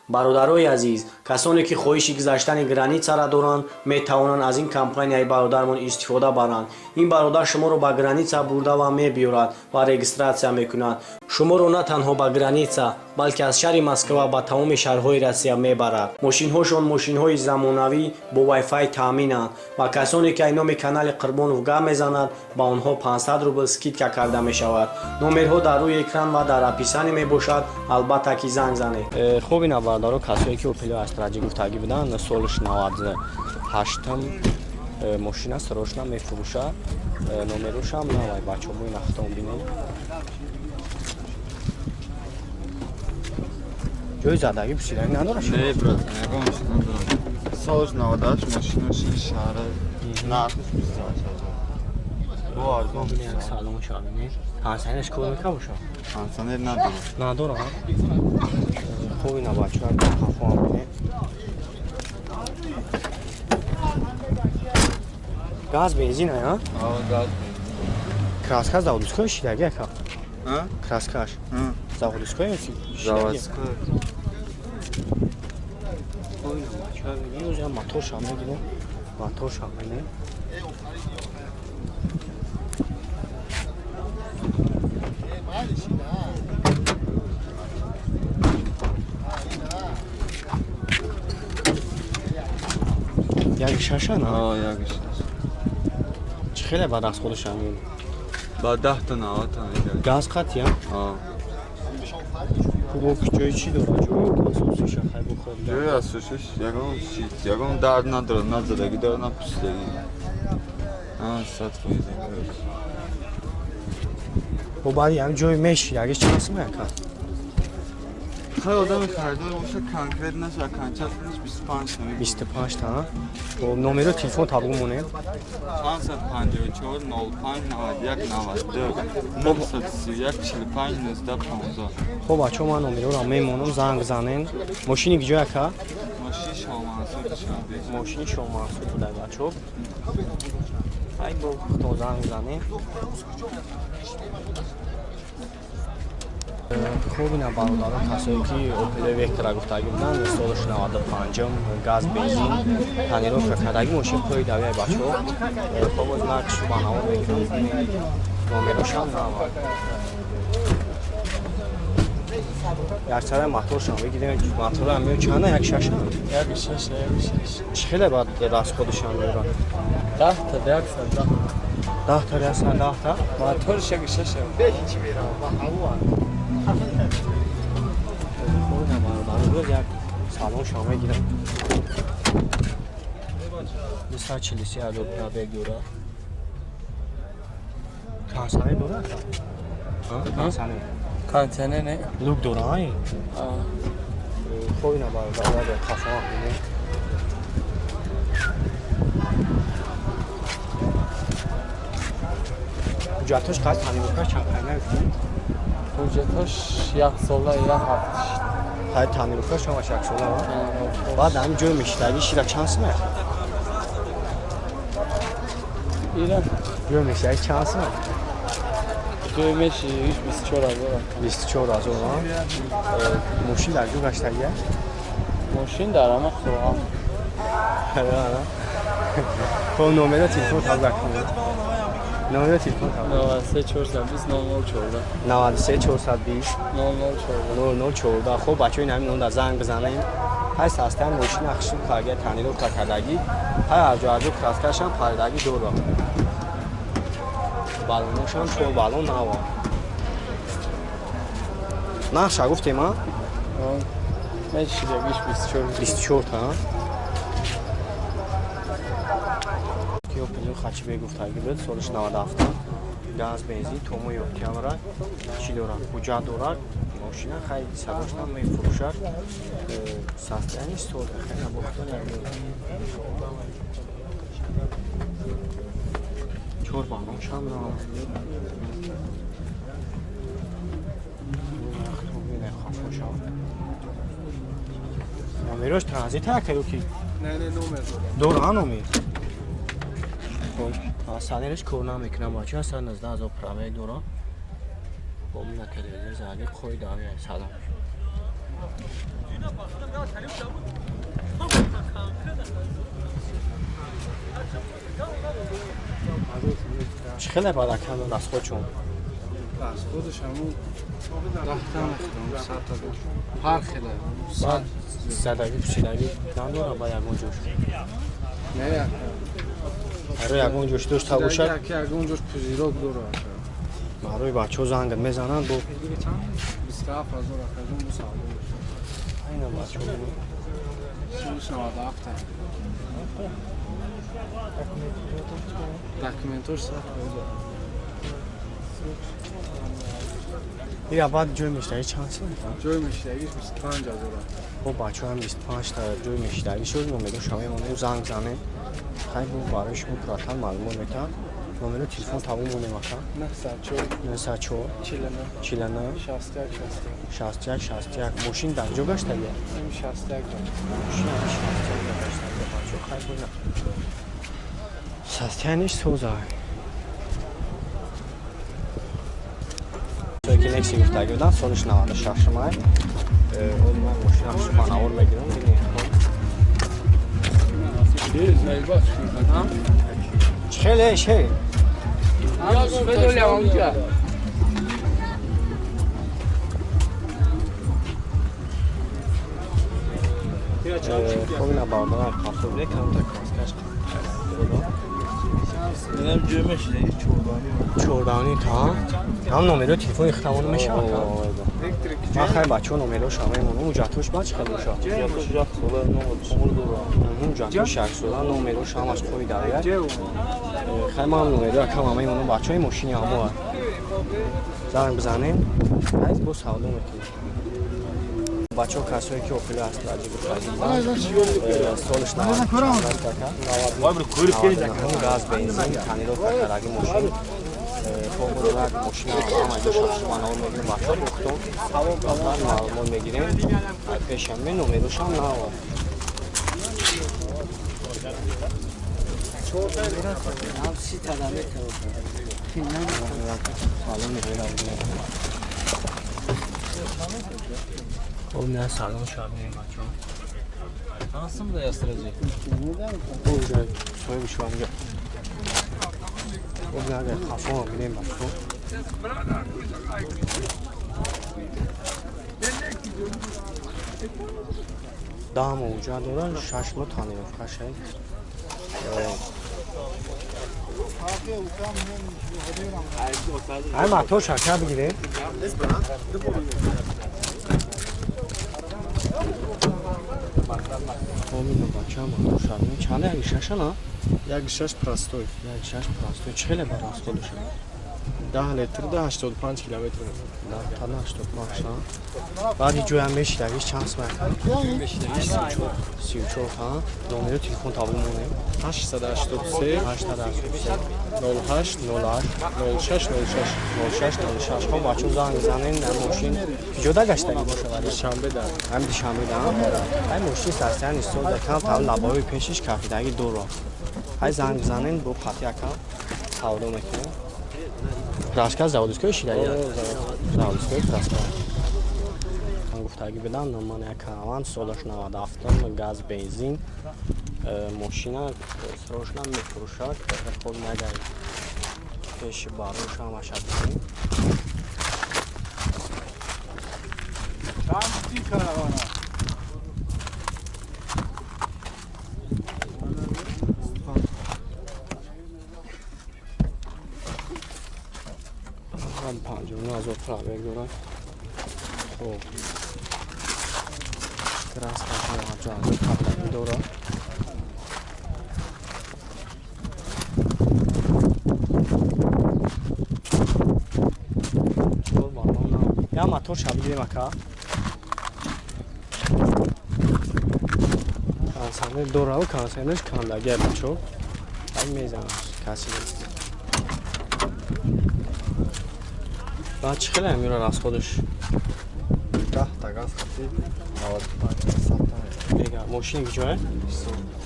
Бародарои азиз, касоне ки хоҳиши гузаштани границара доранд, метавонанд аз ин компанияи бародармон истифода баранд. Ин бародар шуморо ба граница бурда ва мебиёрад ва регистрация мекунад. Шуморо на танҳо ба граница, балки аз шаҳри Москва ба тамоми шаҳрҳои Россия мебарад. Мошинҳошон мошинҳои замонавӣ бо вайфай таъминанд ва касоне ки ай номи канали Қурбонов гап мезанад, ба онҳо 500 рубл скидка карда мешавад. Номерҳо дар рӯи экран ва дар описание мебошад, албатта ки занг занед. Хуб, ина бародаро, касое ки Опель Астра гуфтагӣ буданд, солш 98-м, мошина срочно мефурӯшад. Номерошам навай, бачаҳо, мо ина худтон бинед. Ҷои задагӣ, пусидагӣ надорад? Не, брат, ягон чиз надорад. Солш 98, мошина шаҳра, нархш 28 000. Бо арзон. Як салон шабинед. Кондиционерш кор мекунад боша? Кондиционер надорад. Надорад? Хуб, ина бачаҳо, қафоам бинед. Газ, бензин, а? А, газ. Краска заводской шидаги, ака? А? Краскаш. Заводской ё шидаги? Заводской. Хуб, ина бачаҳо, бинед, ӯза моторшам мегирем. Моторшам бинед. Як шаша на? А, як шаш. Чӣ хеле бад аз худашам меёбад? Ба 10 та 90 та мегирад. Газ қатъия? А. Хуб, ҷои чӣ дорад? Ҷои асосиша хай бухор. Ҷои асосиш ягон чиз, ягон дард надорад, на задагӣ дорад, на пусидагӣ. А, 100%. Бо баъди ҳамин ҷои меши, ягиш чанд сум, яка? Хай, одами харидор боша, конкрет наша, окончательно 25 та. 25 та. Бо номеро телефон табгу монем. 554 05 91 92 931 45 19 15. Хуб, бачаҳо, ман номероро мемонам, занг занен. Мошини киҷо, яка? Мошини Шоҳмансур, Душанбе. Мошини Шоҳмансур буда, бачаҳо. Ай, бо худтон занг занен. Хуб, ина бародарон, касое ки Опель Вектора гуфтагӣ буданд, солш 95-м, газ, бензин, тонировка кардагӣ, мошин пои давияи, бачаҳо. Хоб, боз нархшу ба навор мегирам, номерошам нава. Яксара моторшам бигирем, моторам меё чанда, як шаша? Як шаш, як шаш. Чӣ хеле бад расходишам меёрад? 10 та, 110. 10 та, 110 та? Моторш як шаш. Хуб, ина бародарон, як салоншам мегирам. 243 000 пробег дорад. Кондиционер дорад? Кондиционер. Кондиционер не. Люк дорад, ай? А. Хуб, ина бародарон, қафоам бинед. Ҳуҷҷатҳош қад, тонировкаш чанд қайна гуфтем? Ҳуҷҷатҳош як сола, як ҳафт. Ҳай, тонировкаш ҳамаш як сола. Баъд ҳамин ҷои мешидаги шира чанд сум, ака? Ира? Ҷои мешидаги чанд сум? Ҷои меши 24 000. 24 000, а? Мошин дар ҷо гаштагия? Мошин дар ҳама хоҳам. Хоб, номеро телефон табла кунед. Номеро телефон табла. 93 420 00 14. 93 420 00 14. 00 14. Хоб, бачаҳои, ҳамин номда занг бизанем. Ҳай, састаи мошина хушрӯ карда, тонировка кардагӣ. Ҳай, арҷо арҷо краскашам паридагӣ дорад. Баллоношам чор баллон нава. Нархша гуфтем, а? Мешидагиш 24. 24 та. Ки Опель хачибе гуфтагӣ буд, солиш 97, газ, бензин, томои октябра, чӣ дорад, ҳуҷҷат дорад мошина. Хай, садошна мефурӯшад. Состояние сода, хай, набохтон чор баллоншам на. Хафоша. Номерош транзит ака ё ки? Не, номер дорад. Дора номер. Хоб, санериш кор намекунам, бача, 119 000 пробег дора. Бо мина телевизор зади, қои дави, салом. Чӣ хеле бад акам дастхочон? Дастходаш ҳамун 10 та мехӯрам, 100 та ҳар хеле. Баъд задагӣ пӯшидагӣ надора ба ягон ҷош? Не, ака. Барои ягон ҷош дошта бошад? Яке ягон ҷош пузырёк дора, ака. Барои бачаҳо зангат мезананд бо 27 000, акаҷон, бу савдо мешавад. Айна бачаҳо. Солиш 97-та. Документош 100%. Ира баъд ҷой мешидаги чанд сом? Ҷой мешидагиш 25 000. Бо бачаҳоам 25 та ҷой мешидаги шуд. Номеро мемонем, занг занем. Хай, бо барои шумо пурратар маълумот метаҳам. Номеро телефон тавон монем, ака. 904 904 49 49 61 61. 61 61. Мошин дар ҷо гаштагия? Ин 61 ҷо. Мошин ҳами 61 ҷо гаштагия, бачаҳо. Хай, бо состояниш соза. Ки Некси гуфтагӣ будам, солиш 96 май. Оз ман мошина ба навор мегирам, бинед. Чӣ хеле ше? Ведоля онҷа. Хоб, ина бародарам қафо биде, камта краскаш. Инам ҷой мешидаги чордани. Чордани та ҳам номерои телефони хитамоно мешавад? Ман хай, бачаҳо, номероша мемонам. Ҳуҷҷатҳош баъд чӣ хел бошад? Ҳуҷҷатош як сола, номер дора. Ҳуҷҷатҳош як сола, номерош ҳамаш қоидария. Хай, ман номеро якам мемонам, бачаҳои мошини ҳамо занг бизанем, ай бо савдо мекунем. Бачаҳо, касое ки Опель Астра солиш газ бензин тонировка кардаги мошин. Хоб, як мошина ҳама ҷо шашманавор мегирем, бачаҳо, бухтон маълумот мегирем. Пешаме номерошам нава. Ҳам 30 та метавонад. Салон меҳра. Хоб, не, салон шаб бачаҳо. Чанд да ястраҷи? Уже соҳиби шуамга. Хоб, не, агар хафо бинем, бачаҳо. 10 моҳ уҷа дора, 6 моҳ тонировка шай. Ай, мотор шака бигирем. Омино, бача, мотор шаб чанда? Як шаша на? Як шаш простой. Як шаш простой. Чӣ хеле бар расходуша? 10 литр да 85 километр. Да, та 85 на. Баъди ҷоям мешидагиш чанд сум? Мешидагиш 34. 34, ҳа. Номеро телефон табу монем. 883 883 08 08 06 06. 06 06. Хоб, бачаҳо, занг занен. Мошин киҷода гаштагӣ бошад? Душанбе да. Ҳами Душанбе да. Ай, мошин состояни соза, кам там лабаҳои пешиш кафидаги дуро. Ай, занг бизанен, бо қатъи акам савдо мекунем. Краска заводской шидаги, заводской краска. Гуфтагӣ бидам, ман як Караван, солаш 97-м, газ бензин мошина срочно мефурӯшад. Хоб, агар пеши барош ҳамаша бинем. Чанд каравана? Ҳам 59 000 пробег дорад. Хоб, краска ҳаҷоҳазор кафтагӣ дорад. Я мотор ша бигирем, ака. Кондиционер дорад, кондиционерш кандагия, бачо. Ай, мезанам, каси нест. Баъд чӣ хеле амира расходаш? 10 та газ хати 95 100 та. Мега, мошин киҷое?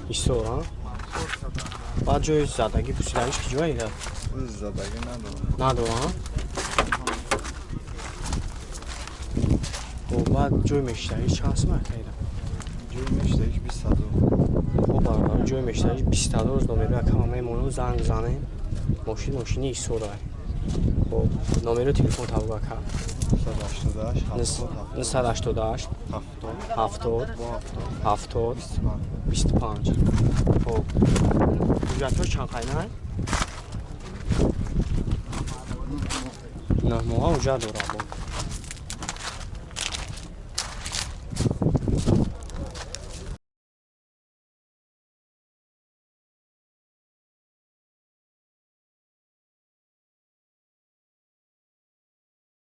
Ҳисор, а? Баъд ҷои задагӣ пӯсидагиш киҷое ира? Задагӣ надорам. Надора, а? Хоб, баъд ҷои мешидагиш чанд сум, ака, ира? Ҷой мештагиш 20 000. Хоб, бародар, ҷой мештагиш 20 000. Номеро якама мемонам, занг занем. Мошин мошини исторай. Хоб, номеро телефон табуга ка. 988 70 988 70 70 бо 70 70 25. 25. Хоб, ҳуҷҷатҳо чанд қайнай? 9 моҳа ҳуҷҷат дорад.